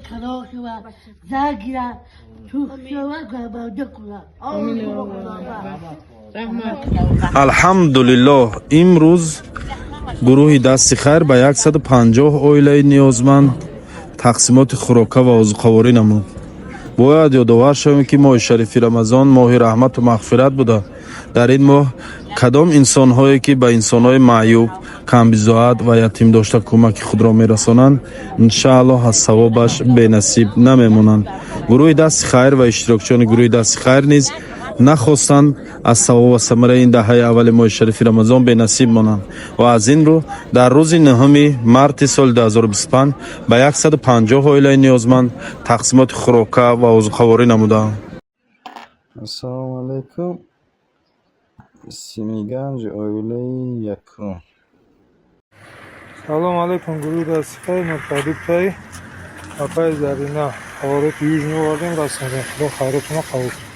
Калон шава, загира, тух шава, габада куна. Алҳамдулиллоҳ, имрӯз гурӯҳи Дасти хайр ба 150 оилаи ниёзманд тақсимоти хӯрока ва озуқаворӣ намуд. Бояд ёдовар шавем, ки моҳи шарифи Рамазон моҳи раҳмату мағфират буда, дар ин моҳ кадом инсонҳое, ки ба инсонҳои маъюб, камбизоат ва ятимдошта кӯмаки худро мерасонанд, иншааллоҳ, аз савобаш бенасиб намемонанд. Гурӯҳи Дасти хайр ва иштирокчиёни гурӯҳи Дасти хайр низ нахостанд аз савоб ва самараи ин даҳаи аввали моҳи шарифи Рамазон бенасиб монанд ва аз ин рӯ дар рӯзи 9 марти соли 2025 ба 150 оилаи ниёзманд тақсимоти хӯрока ва озуқаворӣ намуданд. Ассалому алайкум. Симиганҷ, оилаи якум. Салом алейкум, гурӯҳи Дасти хайр. Мо продуктаи апаи Зарина, повороти Южный, овардем, расондем. Худо хайротона қабул кунад.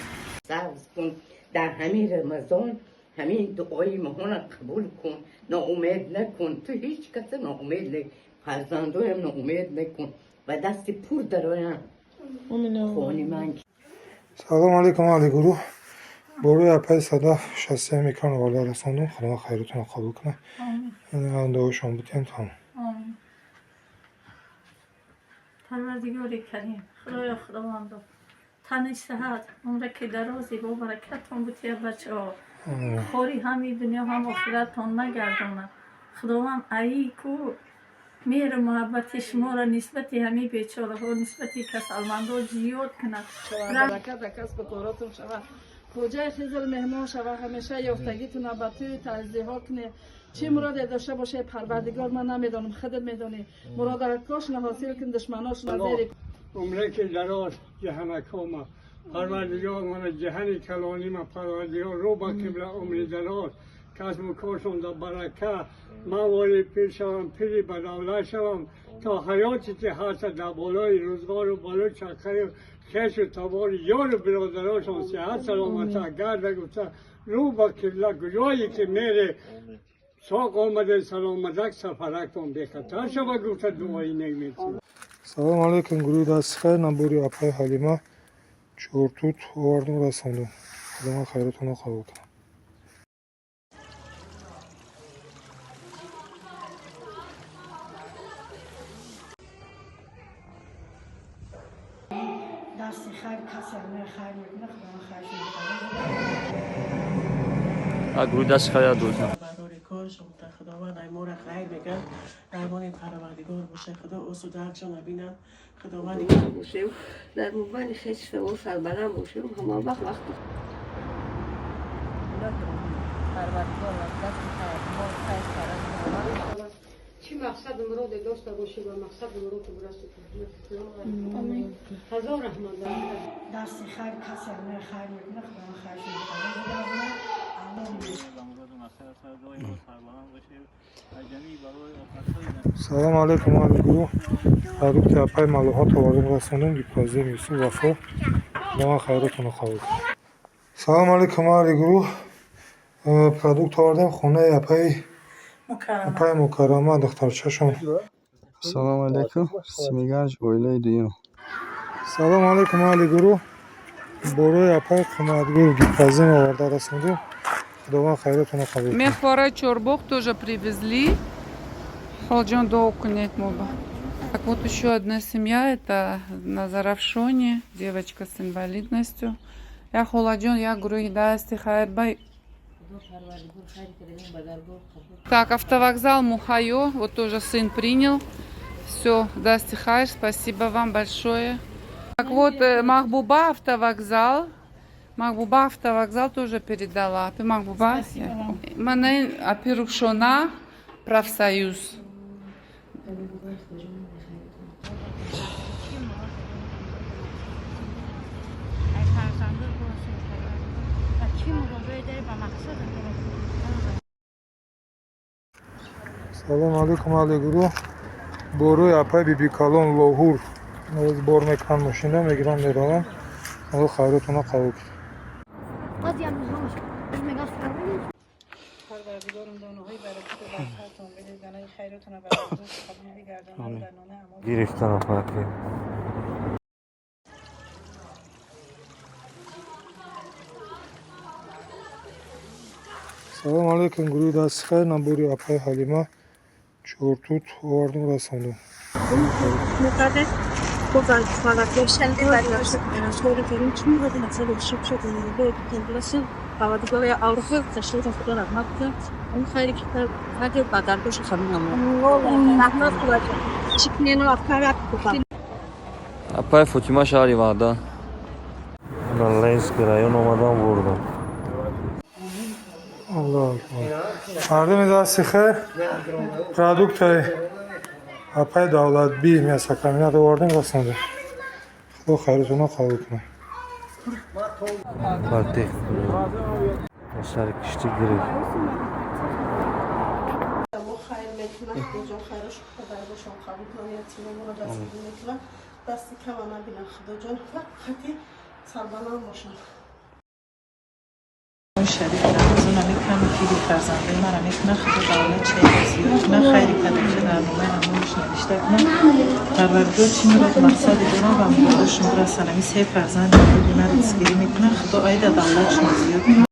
Сабз кун. Дар ҳамин Рамазон ҳамин дуои моҳона қабул кун, ноумед накун. Ту ҳеҷ каса ноумед не, фарзандоям ноумед накун ва дасти пур дароям хони ман. Салом алейкум, аҳли гурӯҳ. Борои апаи Садаф шасти микрон оварда расондум. Худо хайротона қабул кунад. Дуошон бутем, тамом. Парвардигори карим, Худоё, Худовандо, тани сиҳат, умраки дарози бо баракатон бутия, бачаҳо хори ҳами дунё, ҳам охиратон нагардонад. Худованд аи ку меҳру муҳаббати шуморо нисбати ҳамин бечораҳо, нисбати касалмандҳо зиёд кунад. Баракат дар касбу коротон шавад, хоҷаи Хизр меҳмон шава, ҳамеша ёфтагитона ба тӯи таздиҳо кунед. Чӣ муроде дошта боше, Парвардигор, ман намедонам, худат медонӣ, муродакошона ҳосил кун, душманошона зери Умреки дароз ҷаҳанакома, Парвардигор, мана ҷаҳани калонима, Парвардигор, рӯ ба қибла, умри дароз, касбу коршон дар барака. Ман вори пир шавам, пири ба давлат шавам, то ҳаёте ки ҳаста дар болои рӯзғору болои чаққаю хешу табори ёру биродарошон сиҳат саломата гарда гуфта, рӯ ба қибла, куҷое ки мере, соқ омаде, саломатак, сафарактон бехатар шава гуфта, дуои нек метиҳам. Салом алейкум, гурӯҳи Дасти хайр. Набори апаи Ҳалима чортут овардум, расондум. Худованд хайротона қабул кунад. Дасти хайр касе хайр мекунад, Худованд хайршон қабул. Гурӯҳи Дасти хайр додам. Барори коршон та Худованд аймора хайр мекард, дармони Парвардигор боша, Худо осудаакшон набинад, Худованд. Бошем, дар мобайни хеш сарбаланд бошем, ҳама вақт вақти Парвардигор, дасти хайр мо хайр кард. Чӣ мақсаду муроде дошта бошӣ, ба мақсаду муроду бирасӣ. Ҳазор раҳмат. Дасти хайр касе хайр мекунад, Худованд хайршон қабул гардонад. Аллоҳ. Салом алейкум, аҳли гурӯҳ. Продукти апаи Малоҳат овардум, расондум. Гипразем Юсуф Вафо. Худованд хайротона қабул кунад. Салом алейкум, аҳли гурӯҳ. Продукт овардем хонаи апаи Мукаррама, духтарчашон. Ассалому алайкум. Симиганҷ, оилаи дуюм. Салом алейкум, аҳли гурӯҳ. Борои апаи Қиматгул гипразем оварда расондем. Худованд хайротона қабул кунад. Мехвора Чорбоғ тоже привезли. Холаҷон, дуо кунед моба. Так, вот еще одна семья, это на Зарафшоне, девочка с инвалидностью. Я холаҷон, я гурӯҳи Дасти хайр бай. Так, автовокзал Мухайо, вот тоже сын принял. Все, Дасти хайр, спасибо вам большое. Так вот, Махбуба автовокзал. Махбуба автовокзал тоже передала. Апи Махбуба? Мана апи Рухшона, профсоюз. Ай фарзандо бошем, ва чӣ муродое дорӣ, ба мақсаду мурод. Салом алейкум, аҳли гурӯҳ. Борои апаи Бибикалон, Лоҳур, бор мекунанд, мошина мегиранд, мераванд. Аллоҳ хайротона қабул кунад. Парвардигорум, донаҳои баракату баракатон бидед, данаи хайротона ба қабул бигардонад, дар нонаи амон. Гирифтан апаки. Салому алейкум, гурӯҳи дасти хайр. Набори апаи Ҳалима чортут овардум, расондум. مقدس اون خیلی که بدل باشه خانم. رحمت. Апай Фотима, шаҳри Ваҳдат. Ленинский район омадам, бурдам. Аллоҳ акбар. Мардуми дасти хайр, продуктаи апаи Давлатбӣ мясокомбинат овардем, расондем. Худо хайротона қабул кунад. Фатиҳ сари киштӣ гирифт. Мо хайр мекунад, Худоҷон, хайрош даргошон қабул кунад, ятимонро дастгирӣ мекунад, дасти кама набинад, Худоҷон, фақати сарбаланд бошанд. Шариф Рамазон ами ками фири фарзандои мара мекунад. Худо давлат чайра зиёд кунад, хайри кадамша дар номаи амонаш навишта кунад. Парвардигор, чӣ мурод мақсаде дорам, ба муродашон бирасанд. Ами се фарзанди худи мара дастгирӣ мекунад. Худо айда давлатшон зиёд кунад.